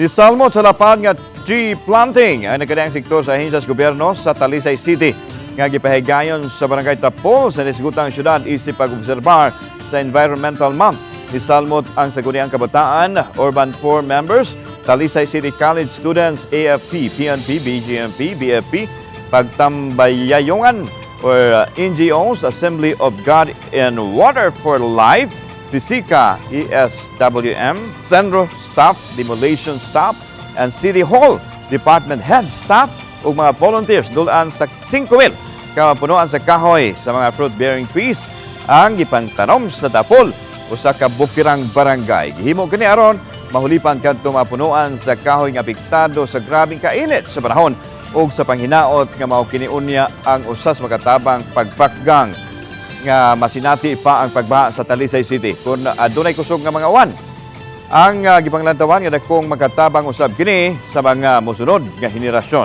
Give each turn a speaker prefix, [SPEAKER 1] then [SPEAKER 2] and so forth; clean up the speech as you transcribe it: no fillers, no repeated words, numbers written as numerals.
[SPEAKER 1] Nisalmot sa lapad nga tree planting ang nagkadaiyang sektor sa ahensya sa gobyerno sa Talisay City nga gipahigayon sa Barangay Tapol sa nisgutang syudad isip pag-obserbar sa Environmental Month. Nisalmot ang Sangguniang Kabataan, Urban Poor members, Talisay City College students, AFP, PNP, BGMP, BFP, Pagtambayayongan or NGOs, Assembly of God and Water for Life, Fisika, ESWM, Centro Staff, Demolition Staff, and City Hall Department Head Staff ug mga volunteers. Dulaan sa 5,000 ka punuan sa kahoy sa mga fruit-bearing trees ang gipantanom sa Tapol, usa ka bukirang barangay. Gihimo kini aron mahulipan kadto mga punuan sa kahoy nga apektado sa grabeng kainit sa panahon ug sa panghinaot nga mao kini unya ang usa sa makatabang pagpakgang nga masinati pa ang pagbaha sa Talisay City kung adunay kusog nga mga uwan. Ang gipanglantawan nga dakong makatabang usab kini sa mga mosunod nga henerasyon.